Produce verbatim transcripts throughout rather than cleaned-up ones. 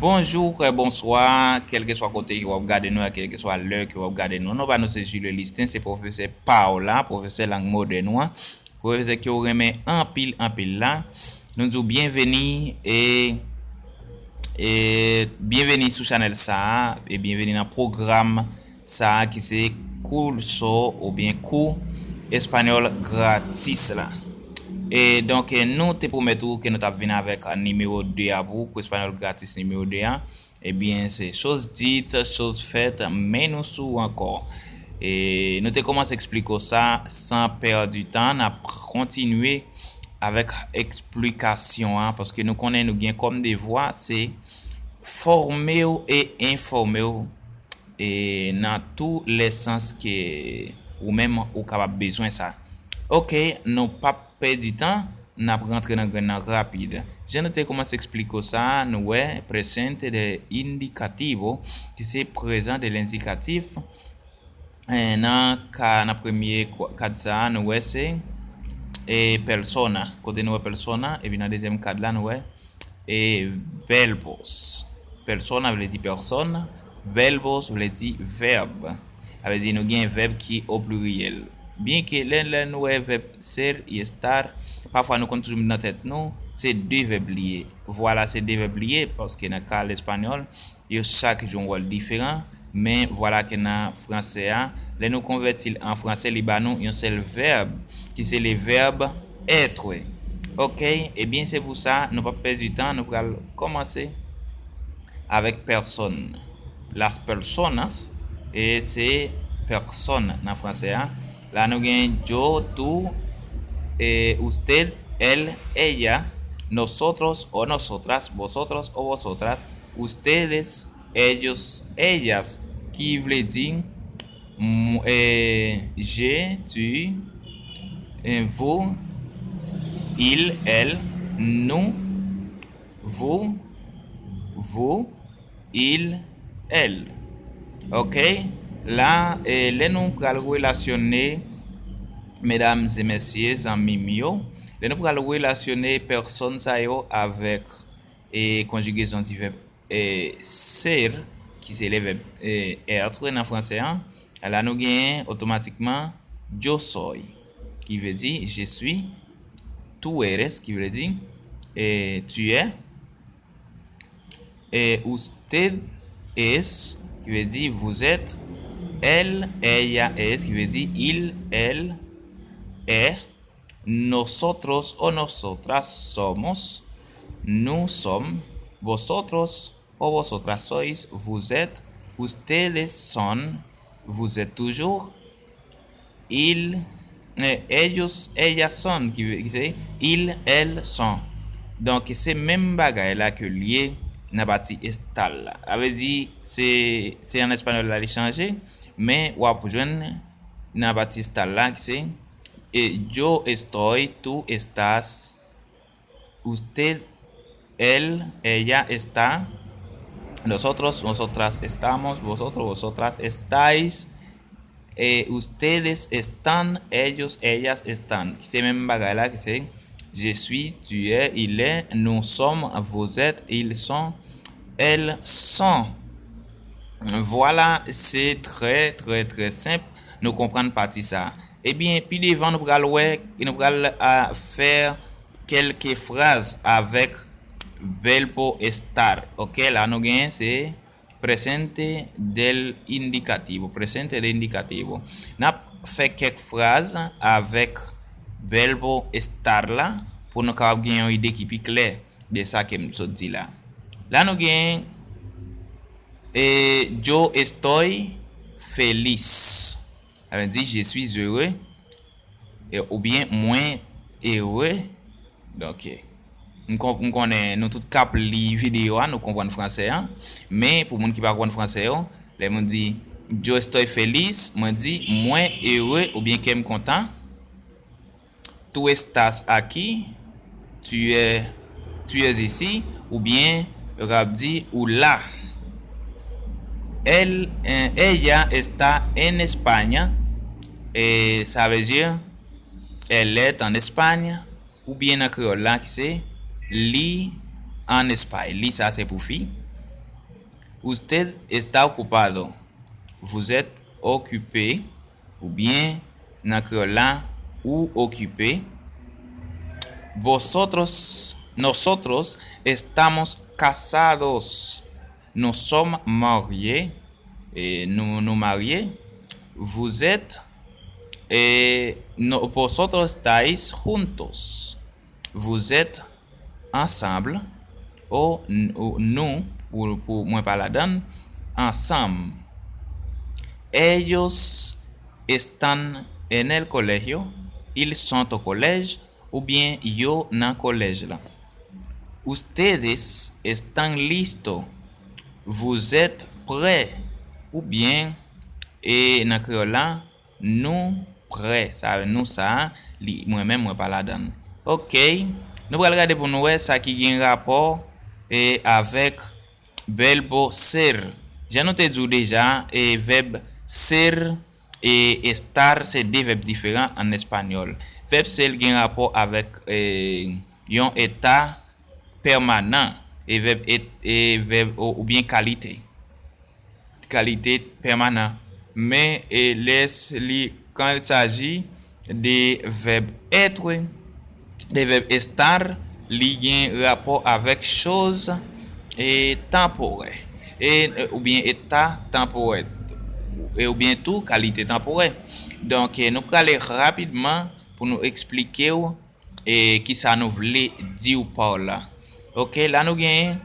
Bonjou, bonswa, kèlkeswa kote ke w ap gade nou, kèlkeswa lè ke w ap gade nou. Non pa nou se Julio Listin, se pwofesè pa w la, pwofesè lang modèn ou an, pwofesè ke w renmen anpil, anpil la. Nou di w byenveni e, e byenveni sou chanèl sa a, e byenveni nan pwogram sa a ki se Curso oubyen kou espanyòl gratis la. E donk, e, nou te pwomèt ou ke nou t ap vin avèk nimewo de a pou ou, kou espanyòl gratis nimewo de a. Ebyen, se chose dite, chose faite, men nou sou ankò. E nou te kòmanse eksplike w sa, san pèdi tan, n ap kontinye avèk eksplikasyon an, paske nou konnen nou gen kòm devwa, se fòme w e enfòme w e nan tou lè sans ke ou menm ou kapab bezwen sa. Ok, nou p ap pèdi tan, n ap rantre nan grenn nan rapid. Jan nou te kòmanse eksplike w sa, nou wè presente de indicativo, ki se prezan de lendikatif. E nan ka, nan premye kwa- kad sa, nou wè se e persona. Kote nou wè persona, epi nan dezyèm kad la, nou wè e verbos. Persona vle di pèsòn, verbos vle di vèb. Sa vle di nou gen vèb ki o pliriyèl. Byenke lè, lè nou wè vèb ser y estar, pafwa nou konn toujou met nan tèt nou, se de vèb li ye. Vwala, se de vèb li ye, paske nan ka lespanyòl, yo chak jwe yon wòl diferan, men vwala ke nan franse a, lè nou konvèti l an franse, li ba nou yon sèl vèb, ki se le vèb être. Ok, ebyen, se pou sa, nou p ap pèdi tan, nou pral kòmanse avèk pèsòn. Las personas, e se pèsòn nan franse a. La nou gen yo, tú, e usted, él, ella, nosotros o nosotras, vosotros o vosotras, ustedes, ellos, ellas, ki vle di m, e, je, tu, e, vous, il, elle, nous, vous, vous, il, elle. Ok? La, e, lè nou pral relasyone, medam e mesye, zanmi m yo, lè nou pral relasyone pèsòn sa yo avèk e konjigezon di vèb e ser, ki se le vèb e être nan franse an, la nou genyen otomatikman yo soy, ki vle di je suis, tú eres, ki vle di e tu es, e usted es, ki vle di vous êtes, él, ella es, ki vle di il, elle est, nosotros o nosotras somos, nous sommes, vosotros o vosotras sois, vous êtes, ustedes son, vous êtes toujours, il, e, ellos, ellas son, ki, ki se il, elle, son. Donk, se menm bagay la ke l ye nan pati estar la. Sa vle di, se, se an espanyòl la li chanje, men w ap jwenn nan pati estar la ki se, e, yo estoy, tú estás, usted, él, ella está, nosotros, nosotras estamos, vosotros, vosotras estáis, e, ustedes están, ellos, ellas están. Ki se menm bagay la, ki se je suis, tu es, il est, nous sommes, vous êtes, ils sont, elles sont. Vwala, se trè, trè, trè senp. Nou konprann pati sa. Ebyen, pi devan, nou pral wè, nou pral, a, fè kèlke fraz avèk verbo estar. Ok, la nou genyen se presente del indicativo. Presente del indicativo. N ap fè kèk fraz avèk verbo estar la pou nou kapab gen yon ide ki pi klè de sa ke m sot di la. La nou gen, e, yo estoy feliz. Sa vle di je suis heureux, e, oubyen mwen ere. Donk, e, m kon-, m konnen nou tout k ap li videyo a, nou konprann franse a. Men, pou moun ki pa konprann franse yo, lè moun di yo estoy feliz, mwen di mwen ere oubyen kè m kontan. Tú estás aquí, tu es, tu es ici, oubyen yo ka di ou la. Él, eh, ella está en España, e sa vle di, elle est en Espagne, oubyen nan kreyòl la ki se li ann Espay. Li sa se pou fi. Usted está ocupado. Vous êtes occupé. Oubyen, nan kreyòl la, ou okipe. Vosotros, nosotros estamos casados. Nous sommes mariés. E nou, nou marye. Vous êtes, e no, vosotros estáis juntos. Vous êtes ensemble. O, n- o, nou, pou, pou mwen pa ladan, ansanm. Ellos están en el colegio. Ils sont au collège. Oubyen yo nan kolèj la. Ustedes están listo. Vous êtes prêts. Oubyen, e nan kreyòl la, nou prè. Sa vle nou sa, li, mwen menm, mwen pa ladan. Ok. Nou pral gade pou nou wè sa ki gen rapò e avèk verbo ser. Jan nou te di w deja, e vèb ser e estar se de vèb diferan an espanyòl. Vèb ser gen rapò avèk e, yon eta pèmanan e vèb et, e vèb o- oubyen kalite. Kalite pèmanan. Men e lè s- li, quand il s'agit de verbe être, de verbe estar, li gen rapò avèk choz e tanporè. E, e oubyen eta tanporè. E oubyen tou kalite tanporè. Donk, e nou prale rapidman pou nou eksplike w e kisa nou vle di w pa la. Ok, la nou gen,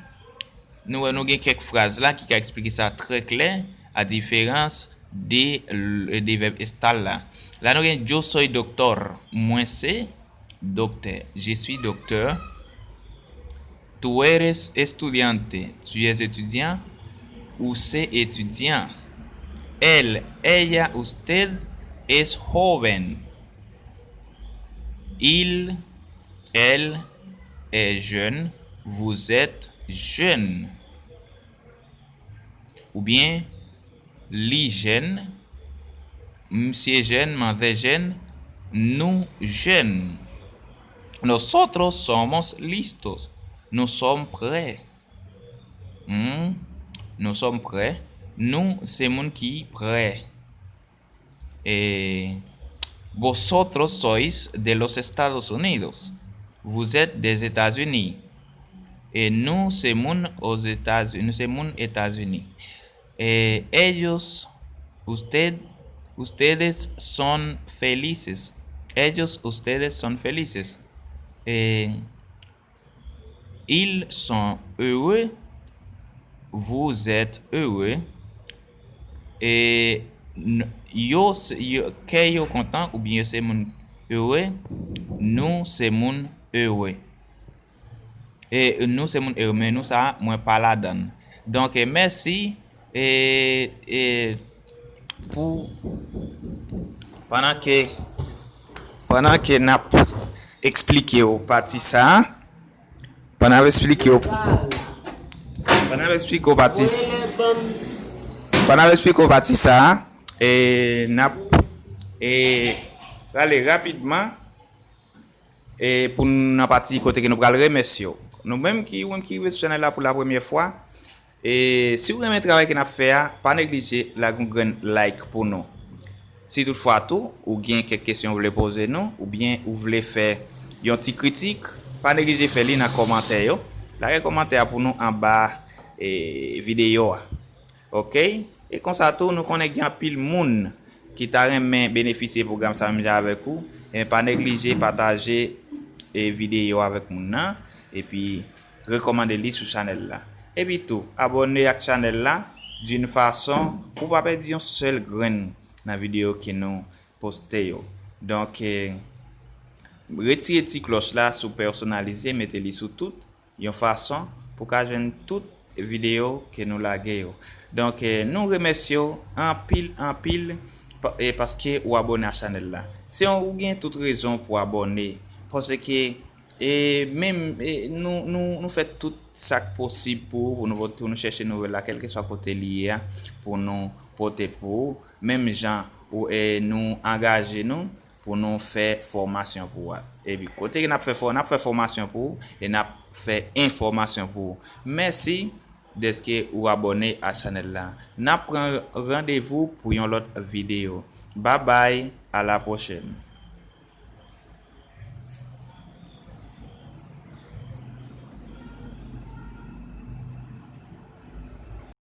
nou wè nou gen kèk fraz la ki ka eksplike sa trè klè, a diferans de, de vèb estar la. La nou gen yo soy doctor, mwen se doktè, je suis docteur. Tú eres estudiante, tu es étudiant, ou se etidyan. Él, ella, usted es joven. Il, elle est jeune, vous êtes jeune. Oubyen, li jèn, msye jèn, manzè jèn, nou jèn. Nosotros somos listos, nous sommes prêts. Hmm? Nous sommes prêts. Nou se moun ki prè. E, vosotros sois de los Estados Unidos. Vous êtes des États-Unis. E nou se moun Ozetazini, nou se moun Etazini. E, ellos, usted, ustedes son felices. Ellos, ustedes son felices. E, ils sont heureux. Vous êtes heureux. E n- yo, se- yo kè yo kontan oubyen yo se moun ere. Nou se moun ere. E nou se moun ere, men nou sa, mwen pa ladan. Donk, e mèsi e, e pou pandan ke pandan ke n ap eksplike w pati sa a, pandan n ap eksplike w pandan n ap eksplike w pati pandan n ap eksplike w pati sa a, e n ap e prale rapidman e pou n nan pati kote ke nou pral remèsye w. Nou menm ki, ou menm ki rive sou chanèl la pou la premyè fwa, e si w renmen travay ke n ap fè a, pa neglije lage yon grenn like pou nou. Si toutfwa tou, ou gen kèk kesyon ou vle poze nou, oubyen ou vle fè yon ti kritik, pa neglije fè li nan kòmantè yo. Lage kòmantè a pou nou anba e, videyo a. Ok? E konsa tou, nou konnen gen anpil moun ki ta renmen benefisye pwogram sa menm jan avèk ou. E pa neglije pataje e, videyo avèk moun nan. Epi, rekòmande li sou chanèl la. Epi tou, abòne ak chanèl la d'une façon pou w pa pèdi yon sèl grenn nan videyo ke nou poste yo. Donk, e, retire ti klòch la sou pèsonalize, mete li sou tout, yon fason pou w ka jwenn tout videyo ke nou lage yo. Donk, e, nou remèsye w anpil, anpil, pa- e, paske ou abòne a chanèl la. Se yon, ou gen tout rezon pou w abòne, paske e menm e, nou, nou, nou fè tout sa k posib pou ou, pou nou, pou nou chèche nouvèl la, kèlkeswa kote li ye a, pou nou pote pou ou. Menm jan ou, e, nou angaje nou pou nou fè fòmasyon pou ou a. Epi kote ke n ap fè fò, n ap fè fòmasyon pou ou e n ap fè enfòmasyon pou ou. Mèsi. dèske ou abòne a chanèl la. N ap pran randevou pou yon lòt videyo. Babay, a la pwochèn.